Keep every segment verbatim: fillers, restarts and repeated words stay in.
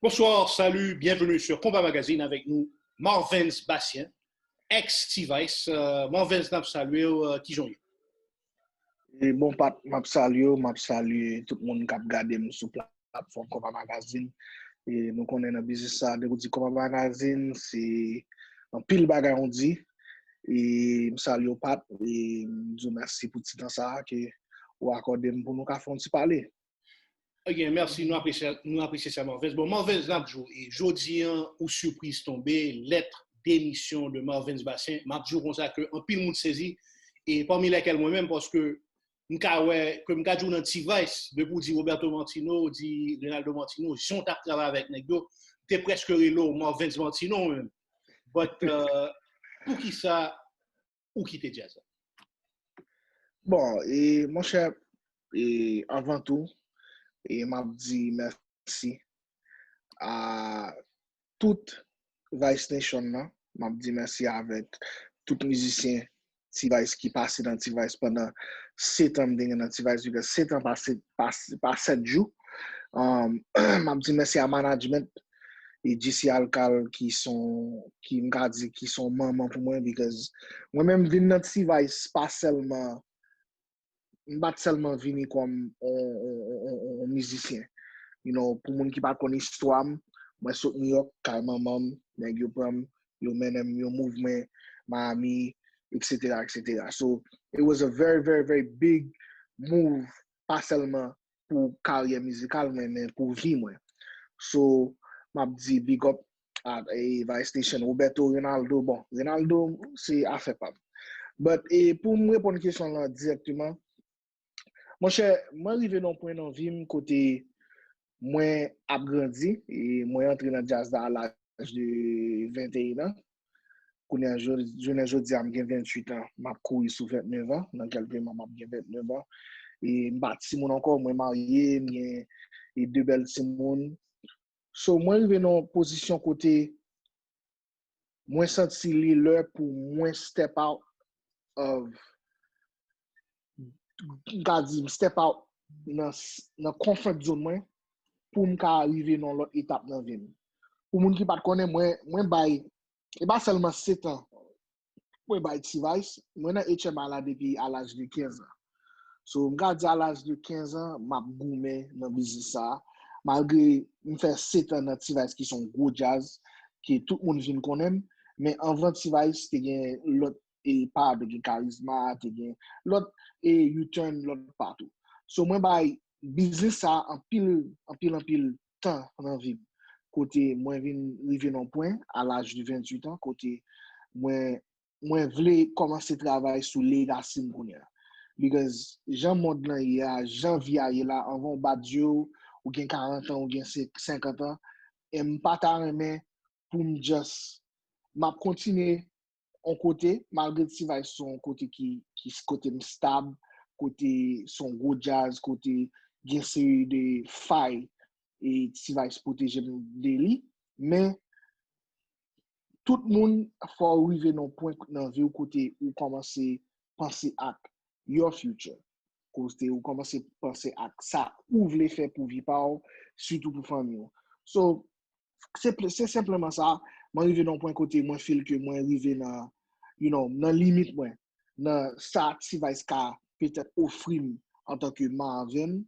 Bonsoir, salut, bienvenue sur Konpa Magazine avec nous, Marvens Bastien, ex T-Vice. Euh, Marvens, n ap salye w, euh, kijan w ye? E bon, Pat, m ap salye w, m ap salye tout moun k ap gade m sou platfòm Konpa Magazine. E nou konnen nan biznis sa, depi w di Konpa Magazine, se anpil bagay ou di. E m salye w, Pat, e m di w mèsi pou ti tan sa a ke ou akòde m pou nou ka fè yon ti pale. Ok, mèsi, nou apresye, nou apresye sa, Marvens. Bon, Marvens, n ap di w, e jodi an, yon sipriz tonbe, lettre de démission de Marvens Bastien. M ap di w konsa ke anpil moun sezi, e pami lèkèl mwen menm, paske m ka wè, ke m ka di w nan T-Vice, depi w di Roberto Martino, w di Reynaldo Martino, jan w t ap travay avèk nèg yo, m te prèske rele w Marvens Martino menm. But, euh, poukisa ou kite djaz la? Bon, e monchè, e anvan tou, e m ap di mèsi a tout Vice Nation nan. M ap di mèsi avèk tout mizisyen T-Vice ki pase nan T-Vice pandan sèt an m te gen nan T-Vice, because sèt an pa sèt, pa, pa sèt jou. Um, m ap di mèsi a management e J C Alcal ki son, ki m ka di ki son manman pou mwen, because mwen menm vin nan T-Vice pa sèlman, m pa t sèlman vini kòm on, on, on, on, on mizisyen. You know, pou moun ki pa konn istwa m, mwen sot New York, kay manman m, nèg yo pran m, yo mennen m, yo move mwen Miami, et cetera, et cetera. So, it was a very, very, very big move, pa sèlman pou karyè mizikal mwen, men pou vi mwen. So, m ap di big up a, e, Vice Nation, Roberto, Reynaldo. Bon, Reynaldo, se afè pa m. But, e, pou m reponn kesyon lan dirèkteman, monchè, mwen rive nan yon pwen nan vi m kote mwen ap grandi, e mwen antre nan djaz la a laj de venteyen an. Kounye a, jo-, jounen jodi a, m gen venntuit an, m ap kouri sou vennèf an, nan kèlke mwa m ap gen vennèf an. E m pa timoun ankò, mwen marye, m gen e de bèl timoun. So, mwen rive nan yon pozisyon kote mwen santi li lè pou mwen step out of, m ka di m step out nan, nan comfort zone mwen pou m ka rive nan lòt etap nan vi m. Pou moun ki pa t konnen, mwen, mwen bay, e pa sèlman sèt an mwen bay T-Vice, mwen nan H M I la depi a laj de kenz an. So, m ka di a laj de kenz an, m ap goumen nan biznis sa a. Malgre m fè sèt an nan T-Vice ki se yon gwo djaz, ke tout moun vin konnen m, men anvan T-Vice, te gen lòt e pa, te gen Karizma, te gen lòt e U-Turn, lòt pa tou. So, mwen bay biznis sa a anpil, anpil, anpil tan nan vi m. Kote mwen vin rive nan yon pwen, a laj de venntuit an, kote mwen, mwen vle kòmanse travay sou legacy m kounye a. Because jan mond lan ye a, jan vi a ye la, anvan w bat je w, ou gen karant an, ou gen se-, senkant an, e m pa ta renmen pou m just, m ap kontinye yon kote, malgre T-Vice se yon kote ki, ki kote m stab, kote se yon gwo djaz, kote gen seri de fay e T-Vice pwoteje m de li, men tout moun fò w rive nan yon pwen nan vi w kote ou kòmanse panse ak your future. Kote ou kòmanse panse ak sa ou vle fè pou vi pa w, sitou pou fanmi w. So, se, se senpleman sa, mwen rive nan yon pwen kote mwen feel ke mwen rive nan, you know, nan limit mwen, nan sa T-Vice ka petèt ofri m antanke Marvens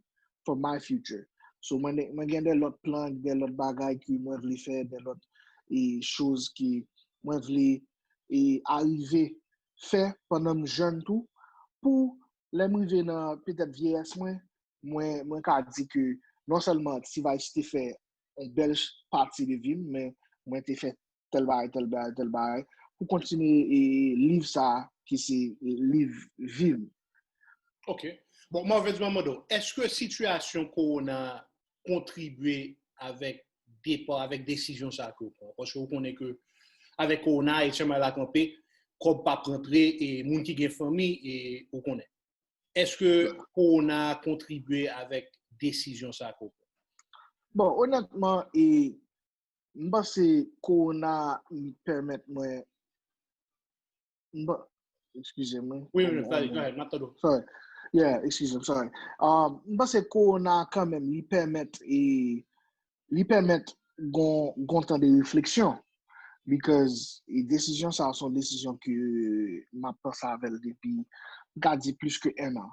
for my future. So, mwen, mwen gen de lòt plan, de lòt bagay ke mwen vle fè, de lòt e, choz ke mwen vle e, arive fè pandan m jèn tou, pou lè m rive nan petèt vyeyès mwen, mwen, mwen ka di ke non sèlman T-Vice te fè yon bèl ch-, pati de vi m, men mwen te fè tèl bagay, tèl bagay, tèl bagay, pou kontinye e, liv sa a, ki se liv vi m. Ok. Bon, Marvens, mwen mande w, èske sitiyasyon kowona kontribye avèk depa, avèk desizyon sa a ke w pran? Paske w konnen ke avèk kowona, H M I la kanpe, kòb p ap rantre, e moun ki gen fanmi, e ou konnen. Èske kowona kontribye avèk desizyon sa a ke w pran? Bon, onètman, e, m panse kowona pèmèt mwen, m pa-, eskize mwen. Wi, wi, go ahead, go ahead, m ap tande w. Sorry. Yeah, excuse me, sorry. Um, m panse kowona kanmenm, li pèmèt, e, li pèmèt gon gon tan de refleksyon. Because e desizyon sa a se yon desizyon ke m ap panse avè l depi, m ka di, plis ke en an.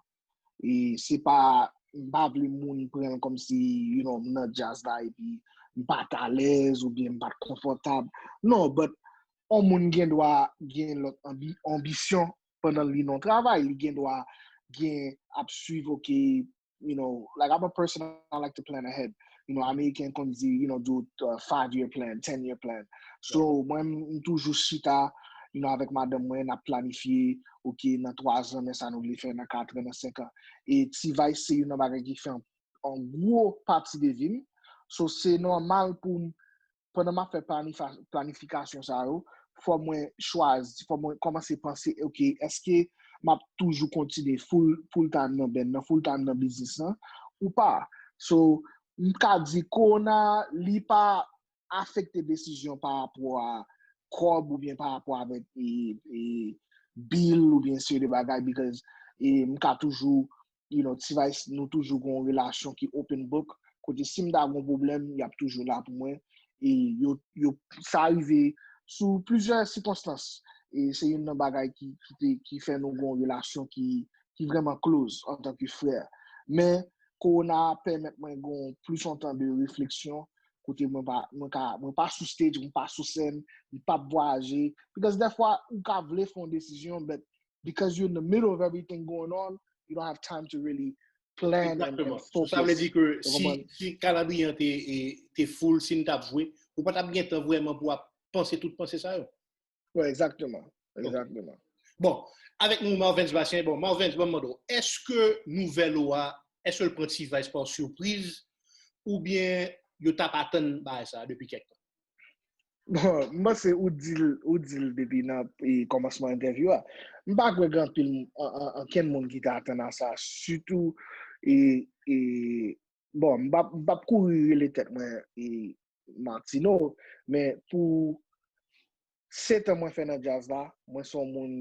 E se pa, m pa vle moun pran l kòmsi, you know, m nan djaz la epi m pa t alèz oubyen m pa t konfòtab. Non, but yon moun gen dwa gen lòt anbi, anbisyon pandan li nan travay. Li gen dwa gen ap swiv, ok, you know, like, I'm a person, I like to plan ahead. You know, American konn di, you know, do a five year plan, ten year plan. So, mwen, m toujou chita, you know, avèk madanm mwen, n ap planifye, ok, nan twa zan, men sa nou vle fè nan kat an, nan senk an. E T-Vice se youn nan bagay ki fè yon, yon gwo pati de vi m. So, se nòmal pou m, pandan m ap fè planifikasyon sa yo, fò mwen chwazi, fò mwen kòmanse panse, ok, èske m ap toujou kontinye full, full time nan band nan, full time nan biznis lan, ou pa? So, m ka di kowona, li pa afekte desizyon pa rapò a kòb oubyen pa rapò avèk e, e, bill oubyen seri de bagay, because e, m ka toujou, you know, T-Vice, nou toujou gon relasyon ki open book, kote si m ta gon pwoblèm, y ap toujou la pou mwen. E yo, yo, sa rive sou plizyè sikonstans. E se youn nan bagay ki, ki, te, ki fè nou gon relasyon ki, ki vrèman close antanke frè. Men, kowona pèmèt mwen gon plis yon tan de refleksyon, kote mwen pa, mwen ka, mwen pa sou stage, mwen pa sou sèn, m p ap vwayaje. Because dèfwa, ou ka vle fè yon desizyon, but because you're in the middle of everything going on, you don't have time to really plan and, and Exactement. So, sa vle focus. Di ke Ou si, konprann? Si Kalabriyan te, e, te full, si n t ap jwe, ou pa t ap gen tan vrèman pou w ap panse tout panse sa yo. Ouais, exactement. Ok. Exactement. Bon, avèk nou, Marvens Bastien. Bon, Marvens, ban m mande w, èske nouvèl ou a, èske l pran T-Vice pa sipriz, oubyen yo t ap atann bagay sa a depi kèk tan? Bon, m panse ou di l, ou di l depi nan e, kòmansman entèvyou a. M pa kwè gen anpil, an, an, ankenn moun ki te atann a sa, sitou, e, e, bon, m p ap, m p ap kouri rele tèt mwen e, Martino, men pou sèt an mwen fè nan djaz la, mwen se yon moun,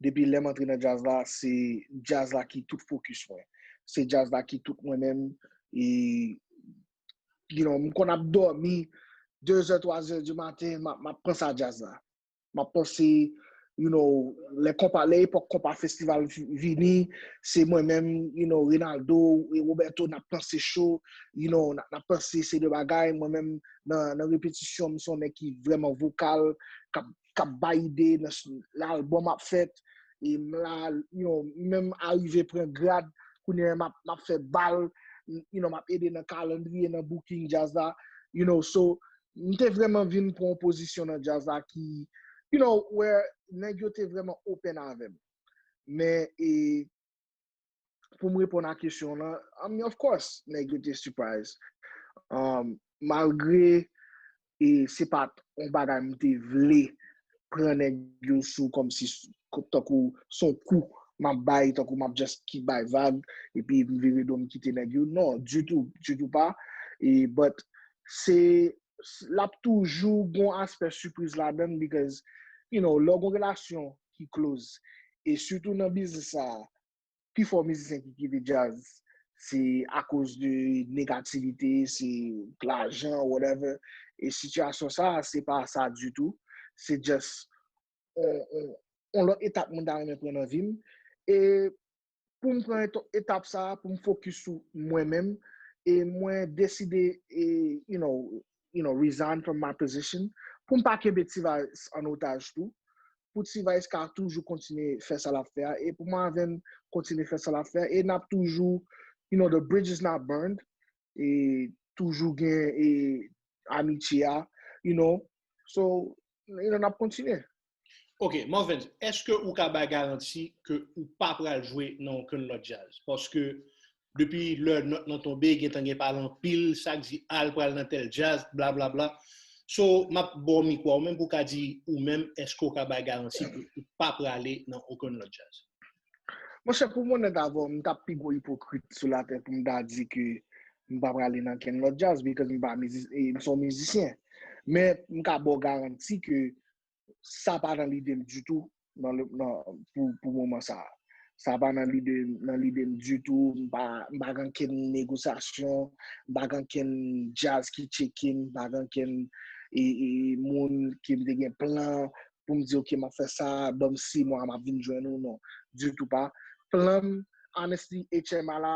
depi lè m antre nan djaz la, se djaz la ki tout focus mwen. Se djaz la ki tout mwen menm, e, you know, m konn ap dòmi, de zè, twa zè di maten, m ap, m ap panse a djaz la. M ap panse, you know, lè konpa, lè epòk konpa festival vi-, vini, se mwen menm, you know, Renaldo e Roberto, n ap panse cho, you know, n ap, n ap panse seri de bagay, mwen menm, nan, nan repetisyon, m se yon nèg ki vrèman vokal, k ap, k ap bay ide, nan s-, lè album ap fèt, e m la, you know, menm arive pran grad, kounye a m ap, m ap fè bal, you know, m ap ede nan kalandriye, nan booking djaz la, you know, so, m te vrèman vin pran yon pozisyon nan djaz la ki, you know, where nèg yo te vrèman open avè m. Men, e, pou m reponn a kesyon lan, I mean, of course, nèg yo te surprise. Um, malgre e se pa t yon bagay m te vle pran nèg yo sou kòmsi s-, tankou s on kou m ap bay, tankou m ap just ki bay vag, epi m vire do m kite nèg yo. Non, ditou, ditou pa. E, but se, s-, l ap toujou gon aspè sipriz ladan l, because, you know, lè w gon relasyon ki close, e sitou nan biznis sa a, pifò mizisyen ki kite djaz, se akoz de negativite, se lajan, whatever. E sitiyasyon sa a, se pa sa ditou. Se just on, on, on lòt etap mwen ta renmen pran nan vi m. E pou m pran eto-, etap sa a, pou m focus sou mwen menm, e mwen deside, e, you know, you know, resign from my position, pou m pa kenbe T-Vice an otaj tou, pou T-Vice ka toujou kontinye fè sa l ap fè a, e pou Marvens kontinye fè sa l ap fè a, e n ap toujou, you know, the bridge is not burned, e toujou gen, e, amitye a, you know, so, you know, n ap kontinye. Ok, Marvens, èske ou ka bay garanti ke ou pa pral jwe nan okenn lòt djaz? Paske depi lè nòt nan tonbe, gentan gen pale anpil, sa k di Al pral nan tèl djaz, blablabla. So, m ap ba w mikwo a ou menm pou w ka di ou menm, èske w ka bay garanti ke ou pa prale nan okenn lòt djaz? Monchè, pou m onèt avè w, m t ap pi gwo ipokrit sou latè pou m ta di ke m pa prale nan kenn lòt djaz, because m pa mizi-, e, m se yon mizisyen. Men, m ka ba w garanti ke sa pa nan lide m ditou nan le, nan, pou, pou moman sa a. Sa pa nan lide, nan lide m ditou. M pa, m pa gen ankenn negosyasyon, m pa gen ankenn djaz ki tcheke m, m pa gen ankenn e, e, moun ke m te gen plan pou m di, "Ok, m ap fè sa, ban m sis mwa, m ap vin jwenn ou." Non, ditou pa. Plan m, honestly, H M I la,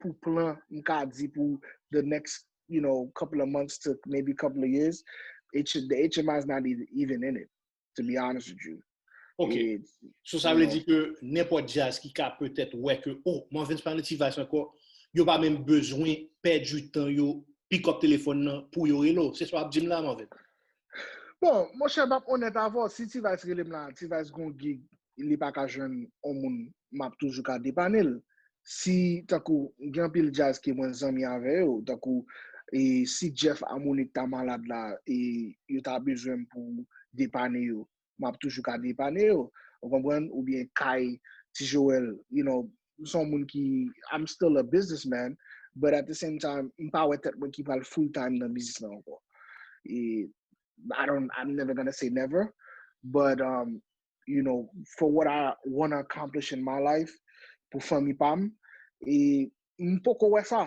pou plan, m ka di pou the next, you know, couple of months to maybe couple of years, H, the H M I is not even, even in it, to be honest with you. Ok. So sa vle di ke nenpòt djaz ki ka petèt wè ke, oh, Marvens pa nan T-Vice ankò, yo pa menm bezwen pèdi tan yo pick up telefòn nan pou yo rele w. Se sa w ap di m la, Marvens? Bon, monchè, m ap onèt avè w, si T-Vice rele m la, T-Vice gon gig, li pa ka jwenn on moun, m ap toujou ka depann l. Si, tankou, gen anpil djaz ke mwen zanmi avè yo, tankou, e, si Jeff Harmonic ta malad la, e yo ta bezwen m pou depann yo, m ap toujou ka depann yo, ou konprann? Oubyen Kay, Ti Joel, you know, m se yon moun ki, I'm still a businessman, but at the same time, m pa wè tèt mwen ki pral full time nan biznis lan ankò. E, I don't, I'm never gonna say never, but, um, you know, for what I wanna accomplish in my life, pou fanmi pa m, e m poko wè sa.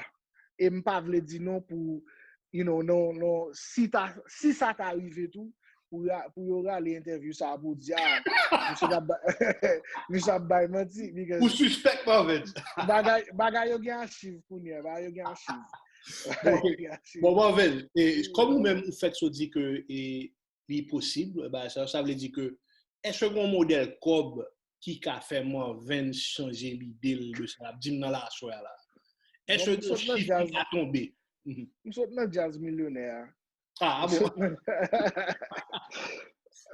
E m pa vle di non pou, you know, non, non, si ta, si sa ta rive tou, pou, pou yo rale entèvyou sa pou di, ah, misye ap, misye ap bay manti. Ou sispèk, Marvens. Bagay, bagay yo gen achiv kounye a, bagay yo gen achiv. Bon, Marvens, e, kòm ou menm ou fèk so di ke, e, li posib, e, bagay sa, sa vle di ke, èske gen yon modèl kòb ki ka fè Marvens chanje lide l de sa l ap di m nan la aswè a la? Èske gen yon chif ki ka tonbe? M sot nan djaz milyonè a. Ah, bon.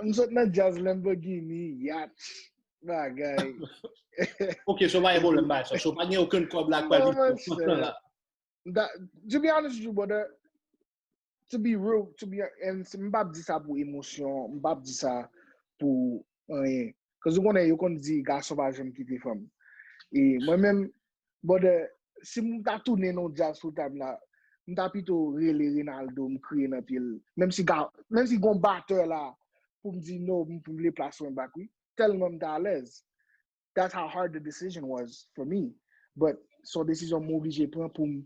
M sot nan djaz Lamborghini, yacht, bagay. Ok, so pa gen pwoblèm bagay sa. So pa gen okenn kòb la k pral vin pran tan la. To be honest with you, brother, to be real, to be, and m p ap di sa pou emosyon, m p ap di sa pou anyen. Cause ou konnen, yo konn di gason pa janm kite fanm. E mwen menm, brother, si m ta tounen nan djaz full time la, m ta pito rele Reynaldo, m kriye nan pye l. Menm si, menm si gon batè la, pou m di no, pou m vle plas mwen back, wi. Tèlman m ta alèz. That's how hard the decision was for me. But, se yon desizyon m oblije pran pou m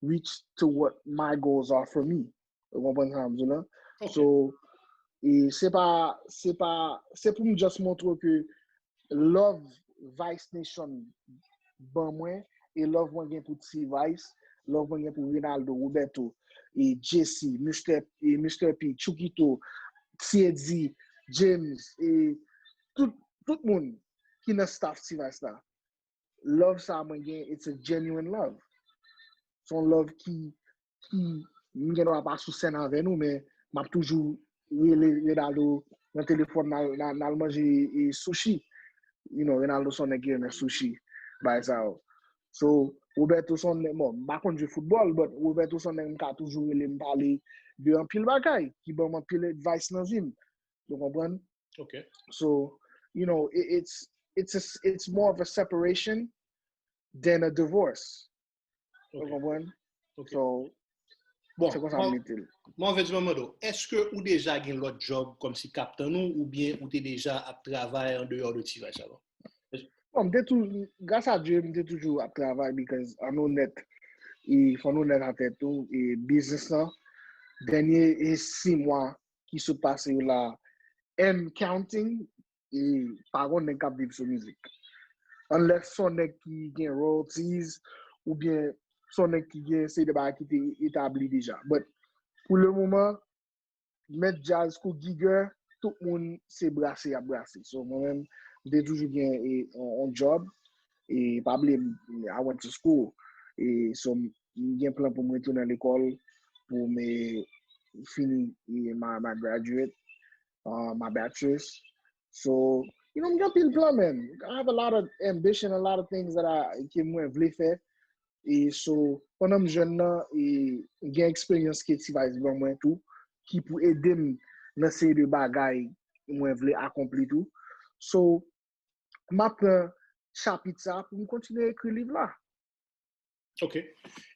reach to what my goals are for me. Ou konprann sa m di la? So, e se pa, se pa, se pou m just montre ke love Vice Nation ban mwen, e love mwen gen pou T-Vice, love mwen gen pou Reynaldo, Roberto, e Jesse, Mister, e Mister P, Chukito, T D, James, e tout, tout moun ki nan staff T-Vice la. Love sa mwen gen, it's a genuine love. Se yon love ki, ki, m gen dwa pa sou sèn avè nou, men m ap toujou rele Reynaldo nan telefòn, n al, n al, n al manje, e, sushi. You know, Reynaldo se yon nèg ki renmen sushi, bagay sa yo. So, Roberto se yon nèg, bon, m pa konn jwe foutbòl, but Roberto se yon nèg m ka toujou rele, m pale de anpil bagay, ki ban m anpil advice nan vi m. Ou konprann? Ok. So, you know, it, it's, it's, a, it's more of a separation than a divorce. Ou konprann? Ok. So, Bon, se konsa m mete l. Mwen anvi di mwen mande w, èske ou deja gen lòt djòb kòmsi k ap tann ou, oubyen ou te deja ap travay andeyò de T-Vice avan? Bon, m te tou, gras a Dye, m te toujou ap travay, because ann onèt, e fò n onèt atè tou, e biznis lan, dènye, e sis mwa ki sot pase yo la, and counting, e pa gon nèg k ap viv sou mizik. Unless se yon nèg ki gen royalties, oubyen se yon nèg ki gen seri de bagay ki te etabli deja. But pou le moman, mèt djaz kou gigè, tout moun se brase y ap brase. So mwen menm, m te toujou gen, e, on, on job, e pa bliye, m, I went to school. E so m gen plan pou m retounen lekòl, pou m, e, fini, e, my, my graduate, uh, my bachelor's. So, you know, m gen anpil plan, man. I have a lot of ambition, a lot of things that I, ke mwen vle fè. E so, pandan m jèn nan, e gen eksperyans ke T-Vice ban mwen tou, ki pou ede m nan seri de bagay mwen vle akonpli tou. So, m ap pran chapit sa pou m kontinye ekri liv la. Ok.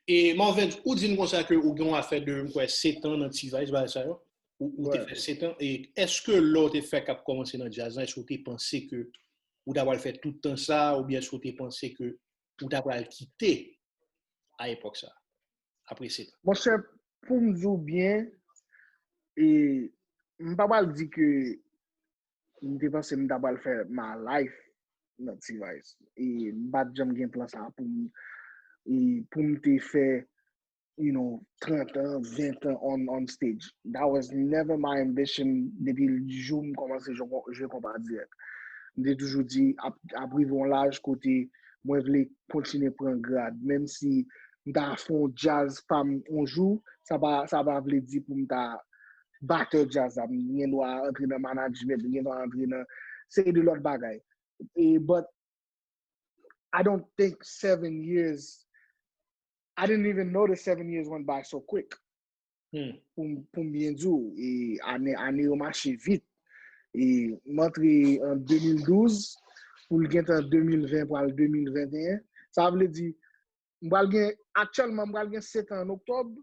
E Marvens, ou di n konsa ke ou gen yon afè de, m kwè, sèt an nan T-Vice, bagay sa yo. Ou, ou te fè sèt an. E èske lè w te fèk ap kòmanse nan djaz lan, èske ou te panse ke ou ta pral fè tout tan sa, oubyen èske w te panse ke ou ta pral kite a epòk sa, apre sèt an? Monchè, pou m di w byen, e, m pa pral di ke m te panse m ta pral fè my life nan T-Vice. E m pa t janm gen plan sa pou m, e pou m te fè, you know, trant an, ven an on, on stage. That was never my ambition depi jou m kòmanse jwe, jwe konpa dirèk. M te toujou di, ap, ap rive yon laj kote mwen vle kontinye pran grad. Menm si m ta fè yon djaz pa m yon jou, sa pa, sa pa vle di pou m ta batè djaz la. M gen dwa antre nan management, m gen dwa antre nan seri de lòt bagay. E, but I don't think seven years, I didn't even notice seven years went by so quick. Hmm. Pou m- pou m byen di w, e ane, ane yo mache vit. E m antre an de mil douz, pou l gentan de mil ven pral de mil venteyen. Sa vle di, m pral gen, aktyèlman, m pral gen sèt an an oktòb,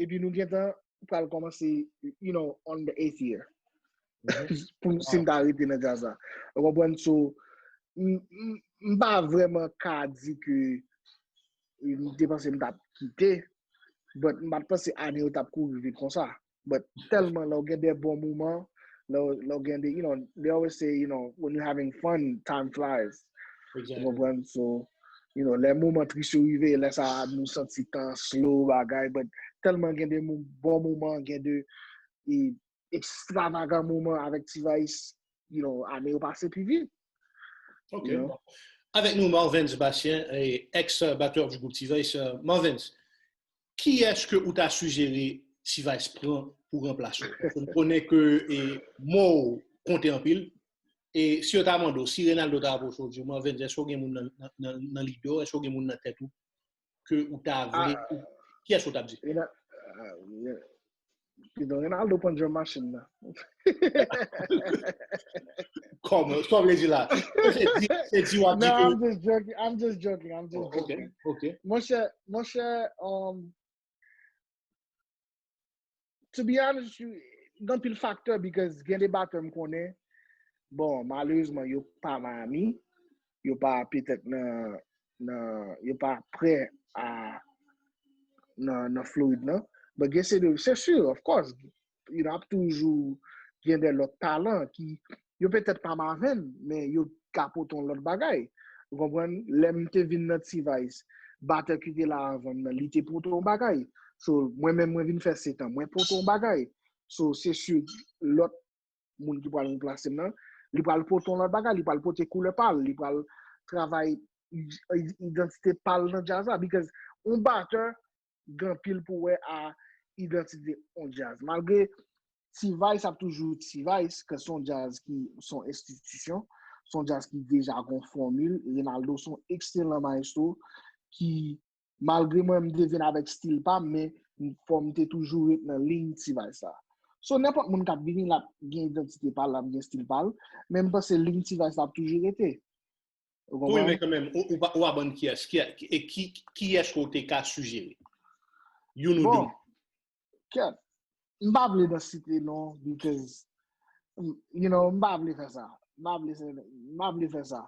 epi nou gentan pral kòmanse, you know, on the eighth year. Pou m- si m ta rete nan djaz la. Ou konprann? So, m- m- m pa vrèman ka di ke m te panse m t ap kite, but m pa t panse ane yo t ap kouri vit konsa. But tèlman lè w gen de bon moman, lè w- lè w gen de, you know, they always say, you know, when you're having fun, time flies. Ou konprann? So, you know, lè moman tris yo rive, lè sa a nou santi tan slow, bagay, but tèlman gen de mo- bon moman, gen de e, ekstravagan moman avèk T-Vice, you know, ane yo pase pi vit. Ok. Bon. Avèk nou, Marvens Bastien, ex batteur du groupe T-Vice. Marvens, kiyès ke ou ta sijere T-Vice pran pou ranplase w? Paske m konnen ke e, mo w konte anpil. E si yo ta mande w, si Reynaldo ta apwoche w, di w, Marvens, èske w gen moun nan, nan, nan, nan lide w? Èske w gen moun nan tèt ou ke ou ta vle? Kiyès ou t ap di? Pito, Reynaldo pran djòb machin nan. Kòman? Sa w vle di la? Se di, se di w ap di No, ke I'm just joking. I'm just joking. I'm just Oh, ok, joking. Ok. Monchè, monchè, um, to be honest with you, gen anpil faktè because gen de batè m konnen, bon, malerezman, yo pa Miami, yo pa petèt nan, nan, yo pa prè a nan, nan Florid nan. But gen se de, se si, of course, you know, ap toujou gen de lòt talan ki, yo petèt pa Marvens, men yo ka pote yon lòt bagay. Ou konprann? Lè m te vin nan T-Vice, batè ki te la avan m nan, li te pote yon bagay. So, mwen menm, mwen vin fè sèt an, mwen pote yon bagay. So, se si lòt moun ki pral ranplase m nan, li pral pote yon lòt bagay, li pral pote koulè pa l, li pral travay i- i- idantite pa l nan djaz la. Because yon batè gen anpil pou wè a idantite yon djaz. Malgre T-Vice ap toujou T-Vice, ke se yon djaz ki se yon enstitisyon, se yon djaz ki deja gon fòmil. Reynaldo se yon ekselan maestro ki, malgre mwen, m te vin avèk stil pa m, men fò m te toujou ret nan liy T-Vice la. So, nenpòt moun k ap vini, l ap gen idantite pa l, l ap gen stil pa l, men m panse liy T-Vice la ap toujou rete. Ou Wi, konprann? Men kanmenm, ou, ou, pa- ou pa ban kiyès, ki, e ki, kiyès ke w te ka sijere? Youn ou Bon, de? Kèt, m pa vle nan site non, because, you know, m pa vle fè sa. M pa vle fè, m pa vle fè sa.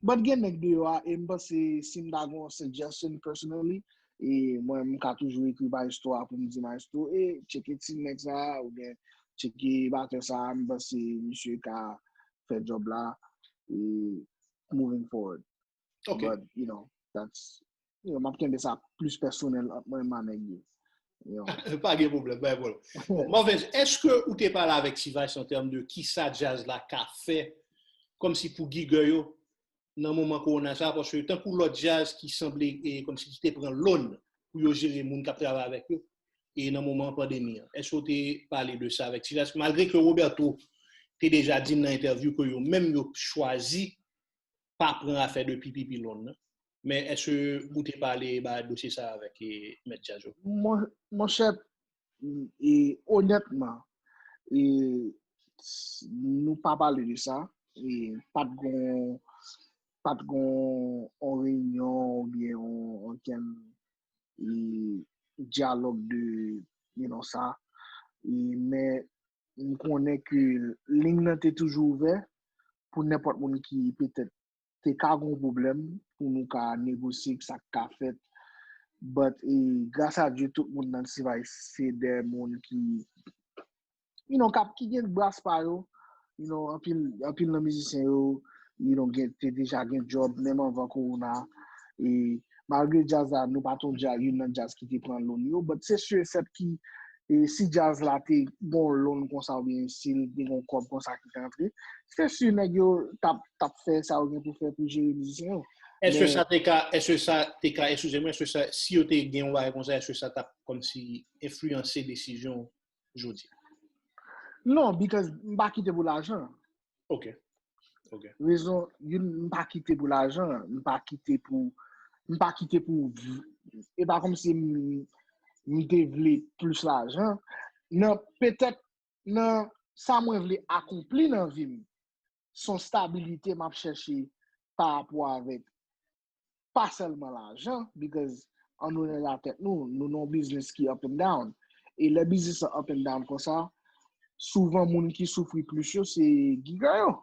But gen nèg deyò a, e m panse si m ta gen yon suggestion personally, e mwen, m ka toujou ekri maestro a pou m di maestro, e, tcheke ti nèg sa, oubyen tcheke batè sa, m panse misye ka fè djòb la, e, moving forward. Ok. But, you know, that's, you know, m ap kenbe sa plis pèsonèl ant mwen menm a nèg yo. You know. Pa gen pwoblèm, pa gen pwoblèm. Bon, Marvens, èske ou te pale avèk T-Vice an tèm de kisa djaz la ka fè, kòmsi pou gigè yo, nan moman kowona sa, paske tankou lòt djaz ki sanble, e, kòmsi ki te pran lòn pou yo jere moun k ap travay avèk yo, e nan moman pandemi an. Èske ou te pale de sa avèk T-Vice? Malgre ke Roberto te deja di m nan entèvyou ke yo menm yo chwazi pa pran afè de pipi pilon nan. Men èske ou te pale ba dosye sa avèk e, mèt djaz yo? Mon, monchè, e, onètman, e, s- nou pa pale de sa. E, pa t gon, pa t gon on reyinyon oubyen on, on kenn e, dyalòg de, you know, sa. E, men m konnen ke liy nan te toujou ouvè pou nenpòt moun ki petèt te ka gon pwoblèm pou nou ka negosye sa k ka fèt. But e, gras a Dye, tout moun nan T-Vice se de moun ki, you know, kap, ki gen bras pa yo. You know, anpil, anpil nan mizisyen yo, you know, gen, te deja gen djòb, menm anvan kowona. E malgre djaz la, nou pa t yon djaz, youn nan djaz ki te pran loan yo, but se si e sèt ki, e si djaz la te gon loan konsa oubyen si l te gon kòb konsa ki te antre, se si nèg yo t ap, t ap fè sa yo gen pou fè pou jere mizisyen yo. Èske sa te ka, èske sa te ka, eskize mwen, èske sa, si yo te gen yon bagay konsa, èske sa t ap kòmsi enfliyanse desizyon jodi? Non, because m pa kite pou lajan. Ok. Ok. Rezon, youn, m pa kite pou lajan, m pa kite pou, m pa kite pou, e pa kòmsi m, m te vle plis lajan. Nan, petèt, nan sa mwen vle akonpli nan vi m, se yon stabilite m ap chèche pa rapò avèk pa sèlman lajan, because ann onèt a tèt nou, nou nan yon biznis ki up and down. E lè biznis lan up and down konsa, souvan moun ki soufri plis yo se gigè yo.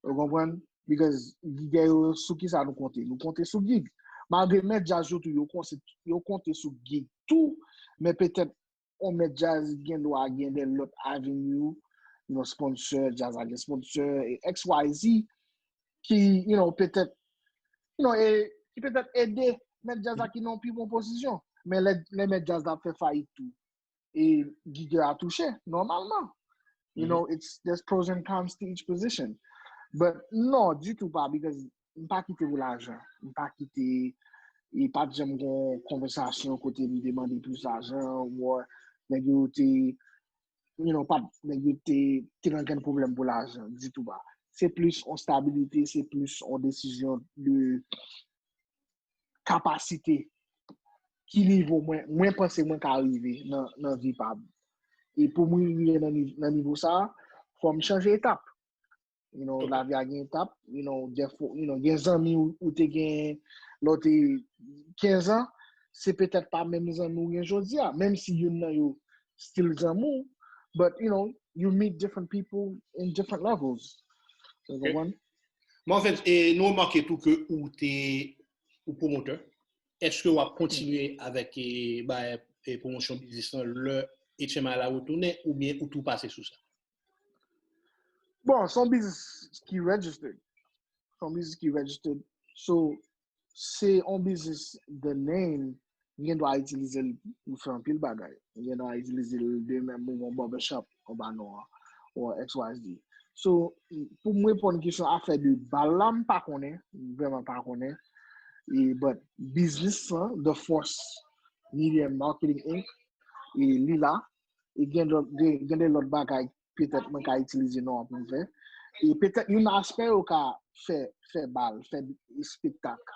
Ou konprann? Because gigè yo, sou ki sa nou konte? Nou konte sou gig. Malgre mèt djaz yo tou, yo konse-, yo konte sou gig tou, men petèt yon mèt djaz gen dwa gen de lòt avenue, yon sponsor, djaz la gen sponsor, e X Y Z, ki, you know, petèt, you know, e, ki petèt ede mèt djaz la ki nan yon pi bon pozisyon. Men lè, lè mèt djaz la ap fè fayit tou, e gigè a touche, nòmalman. You know, it's, there's pros and cons to each position. But non, ditou pa, because m pa kite pou lajan. M pa kite, e pa t janm gon konvèsasyon kote m te mande plis lajan, ou nèg yo te, you know, pa t, nèg yo te, te gen ankenn pwoblèm pou lajan, ditou pa. Se plis yon stabilite, se plis yon desizyon de kapasite, ki nivo mwen, mwen panse mwen ka rive nan, nan vi pa m. E pou mwen rive nan niv-, nan nivo sa a, fò m chanje etap. You know, lavi a gen etap, you know, gen fo-, you know, gen zanmi ou, ou te gen lè w te kenz an, se petèt pa menm zanmi ou gen jodi a, menm si youn nan yo still zanmi w, but, you know, you meet different people in different levels. Ou konprann? Men anfèt, e, nou remake tou ke ou te ou pwomotè. Èske w ap kontinye avèk, e, bay, e, pwomosyon biznis lan lè H M I la retounen oubyen ou tou pase sou sa? Bon, se yon biznis ki registered. Se yon biznis ki registered. So, se yon biznis, the name, m gen dwa itilize l pou fè anpil bagay. M gen dwa itilize l demen m ouvri yon barbershop anba non an, ou X Y Z. So, pou m reponn kesyon afè de bal la, m pa konnen, m vrèman pa konnen. E, but biznis lan, The Force Media and Marketing Inc, e li la, e gen lòt, gen, gen de lòt bagay petèt mwen ka itilize non an pou m fè. E petèt youn nan aspè yo ka fè, fè bal, fè espektak.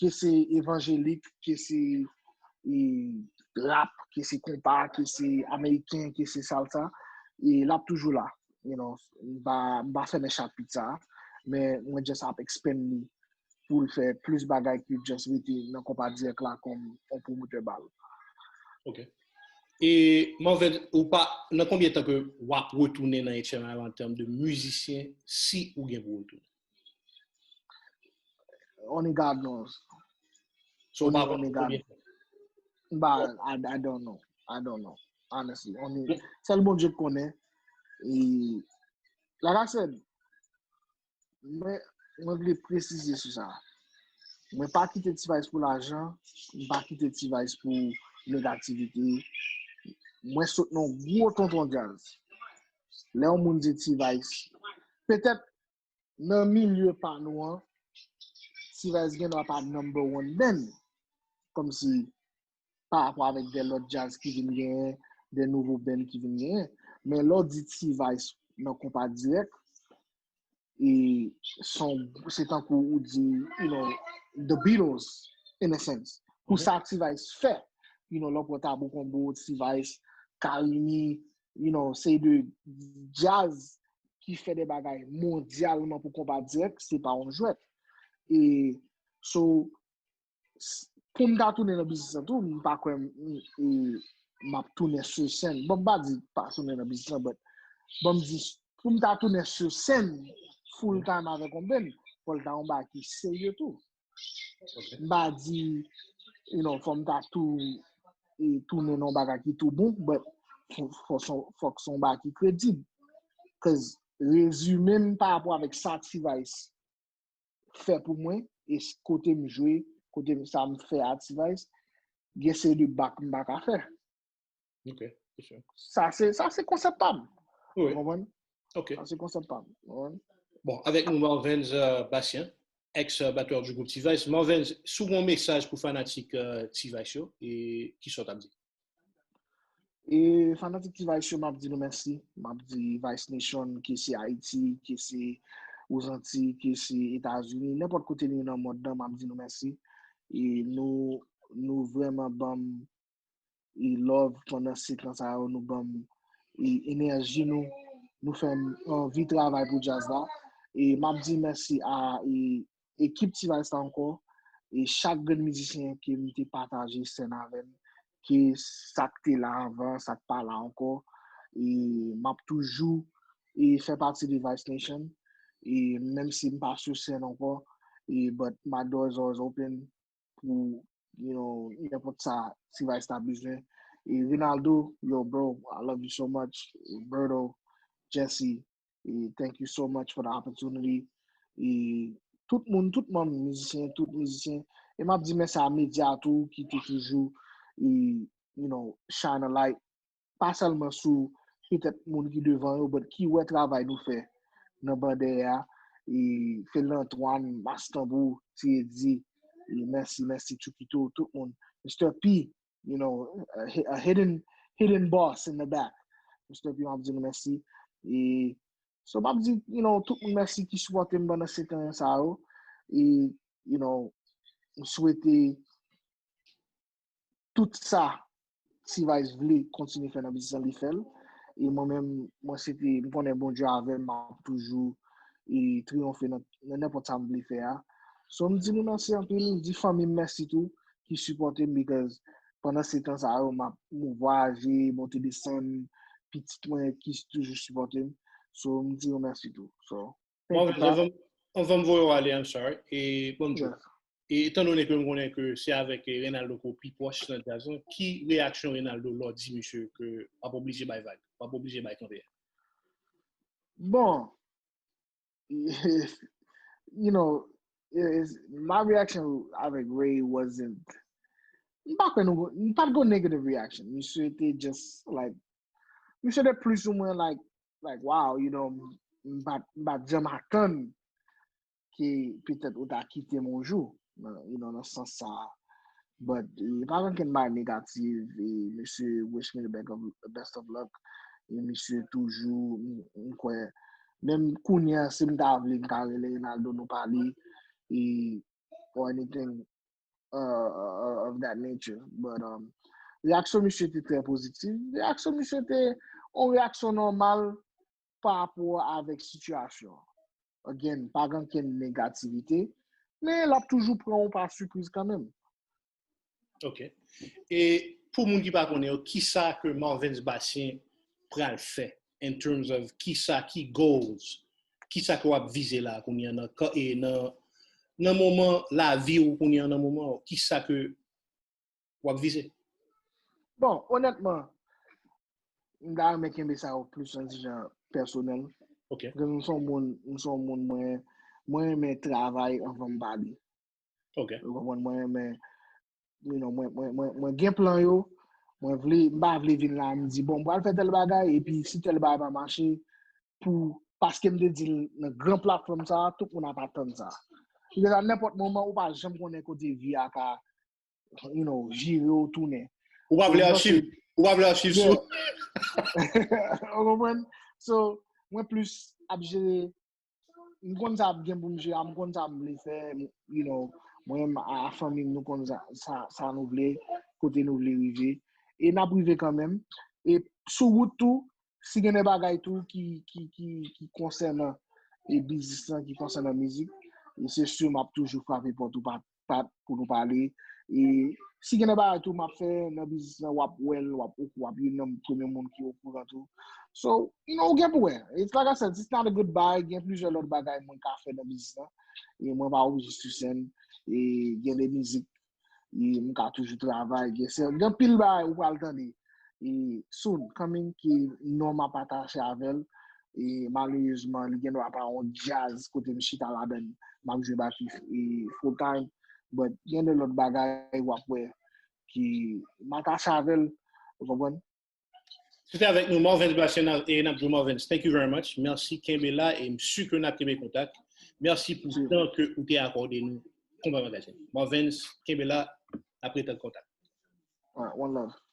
Ke se evanjelik, ke se, e, rap, ke se konpa, ke se ameriken, ke se salsa, e l ap toujou la. You know, m pa, m pa fèmen chapit sa, men mwen just ap expand li pou l fè plis bagay ke just rete nan konpa dirèk la kòm yon pwomotè bal. Ok. E Marvel, ou pa, nan konbyen tan ke w ap retounen nan H M I an tèm de mizisyen, si ou gen pou retounen? Only God knows. So, ou pa konn konbyen tan? Ba, I, I don't know. I don't know. Honestly. Only, sèl Bondye k konnen. E, like I said, mwen, mwen vle presize sou sa. Mwen pa kite T-Vice pou lajan, m pa kite T-Vice pou negativite. Mwen sot nan gwo tonton djaz. Lè yon moun di T-Vice, petèt nan milye pa nou an, T-Vice gen dwa pa number one band. Kòmsi, pa rapò avèk de lòt djaz ki vin genyen, de nouvo band ki vin genyen. Men lè w di T-Vice nan konpa dirèk, e se tankou ou di, you know, the Beatles, in a sense. Pou sa T-Vice fè, you know, lè w pran Tabou Combo, T-Vice, Carimi, you know, se de djaz ki fè de bagay mondyalman pou konpa dirèk, se pa yon jwèt. E, so, s-, pou m ta tounen nan biznis lan tou, m pa kwè m, m, e, m ap tounen sou sèn. Bon, m pa di pa tounen nan biznis lan, but, bon, m di, pou m ta tounen sou sèn, full time avèk yon band. Fò l ta yon bagay ki serye tou. M pa di, you know, fò m ta tou e tounen nan yon bagay ki tou bon, but fò, fò, fò, fòk se yon bagay ki kredib. Cause rezime m pa rapò avèk sa T-Vice fè pou mwen, e kote m jwe, kote m, sa m fè a T-Vice, gen seri de bak m pa ka fè. Ok, se sure. Sa se, sa se konsèp pa m. Wi. Ou konprann? Ok. Sa se konsèp pa m. Ou konprann? Bon, avèk nou Marvens uh, Bastien, ex uh, batteur du groupe T-Vice. Marvens, si w gen yon mesaj pou fanatik uh, T-Vice yo, e ki sa w t ap di? E fanatik T-Vice yo, m ap di nou mèsi. M ap di Vice Nation, ke se Ayiti, ke se Ozanti, ke se Etazini, nenpòt kote nou ye nan mond nan, m ap di nou mèsi. E nou, nou vrèman ban m e love pandan se tan sa yo, nou ban m e enèji nou, nou fè m anvi travay pou djaz la. E m ap di mèsi a e, ekip T-Vice la ankò, e chak grenn mizisyen ke m te pataje sèn avè m, ke sa k te la anvan, sa k pa la ankò, e m ap toujou e fè pati de Vice Nation, e menm si m pa sou sèn ankò, e but my door is always open pou, you know, nenpòt sa T-Vice ta bezwen. E Rinaldo, yo bro, I love you so much. Berto, Jesse, e thank you so much for the opportunity. E tout moun, tout manm mizisyen, tout mizisyen. E m ap di mèsi a medya tou ki te toujou, e, you know, shine a light. Pa sèlman sou petèt moun ki devan yo, but ki wè travay nou fè nan bandè a. E Felix Antoine, Mass Tanbou, T A D, e mèsi, mèsi Chukito, tout moun. Mister P, you know, a, hi- a hidden, hidden boss in the back. Mister P, m ap di nou mèsi. E so m ap di, you know, tout moun mèsi ki sipòte m pandan se tan sa yo. E, you know, m swete tout sa T-Vice vle kontinye fè nan biznis lan, li fè l. E mwen menm, mwen se te, m konnen Bondye avè m, m ap toujou e triyonfe nan nan nenpòt sa m vle fè a. So m di nou mèsi anpil, m di fanmi m mèsi tou ki sipòte m, because pandan se tan sa yo m ap, m vwayaje, monte desann, pitit mwen ki toujou sipòte m. So m di yo mèsi tou. So thank Bon, you, Pap. anvan anvan m voye w ale, I'm sorry. E bon, Yeah. E etan done ke m konnen ke se avèk eh, Renaldo ke w pi pwòch nan djaz lan, ki reyaksyon Renaldo lè w di misye ke w ap oblije bay vag, w ap oblije bay kanpe? Bon, you know, is- my reaction avèk Ray wasn't, m pa kwè nou, m pa t gon negative reaction. Misye te just like, misye te plus ou mwen like, like wow, you know, m pa, m pa janm atann ke petèt ou ta kite m yon jou, nan, you know, nan sans sa a. But e pa gen ankenn bagay negatif, e misye wish me the best of, best of luck, e misye toujou, m- m kwè, menm kounye a, si m ta vle, m ka rele Rinaldo, nou pale, e, or anything uh, uh, of that nature. But um, reyaksyon misye te trè pozitif. Reyaksyon misye te yon reyaksyon nòmal pa rapò avèk sitiyasyon an. Again, pa gen ankenn negativite, men l ap toujou pran w pa sipriz kanmenm. Ok. E pou moun ki pa konnen yo, kisa ke Marvens Bastien pral fè in terms of kisa ki goals, kisa ke w ap vize la kounye a nan ka- e nan nan moman lavi w kounye a nan moman w, kisa ke w ap vize? Bon, onètman, m ta renmen kenbe sa yo plis nan ti jan pèsonèl. Ok. Paske m se yon moun, m se yon moun mwen, mwen renmen travay anvan m pale. Ok. Ou konprann? Mwen renmen, you know, mwen, mwen, mwen, mwen gen plan yo, mwen vle, m pa vle vin la, m di, bon, m pral fè tèl bagay, epi si tèl bagay pa mache, pou, paske m te di l nan gran platfòm sa, tout moun ap atann sa. Paske a nenpòt moman, ou pa janm konnen kote vi a ka, you know, vire w tounen. Ou pa vle So, achieve, ou pa vle achieve sou. Ou konprann? So, mwen plis ap jere, m konn sa ap gen pou m jere, m konn sa m vle fè, you know, mwen menm a fanmi m, nou konn sa, sa, sa nou vle, kote nou vle rive. E n ap rive kanmenm. E sou wout tou, si gen de bagay tou ki, ki, ki, ki konsènan e biznis lan, ki konsènan mizik, e se si m ap toujou frape pòt ou pa pat pou nou pale. E si gen de bagay tou m ap fè nan biznis lan, w ap wè l, w ap, w ap youn nan premye moun ki okouran tou. So, you know, ou gen pou wè. It's like I said, it's not a goodbye. Gen plizyè lòt bagay mwen ka fè nan biznis lan. E mwen pa oblije sou sèn. E gen de mizik. E m ka toujou travay. Gen sè, gen pil bagay ou pral tande. E soon coming ki non m ap atache avè l. E malerezman, li gen dwa pa yon djaz kote m chita ladan l, m ap jwe batri e, full time. But gen de lòt bagay w ap wè ki m atache avè l, ou konprann? Se te avèk nou, Marvens Bastien, e n ap di w, Marvens, thank you very much. Mèsi, kenbe la, e m si ke n ap kenbe kontak. Mèsi pou tan ke ou te akòde nou, Konpa Magazine. Marvens, kenbe la, n ap rete an kontak. Alright, one love.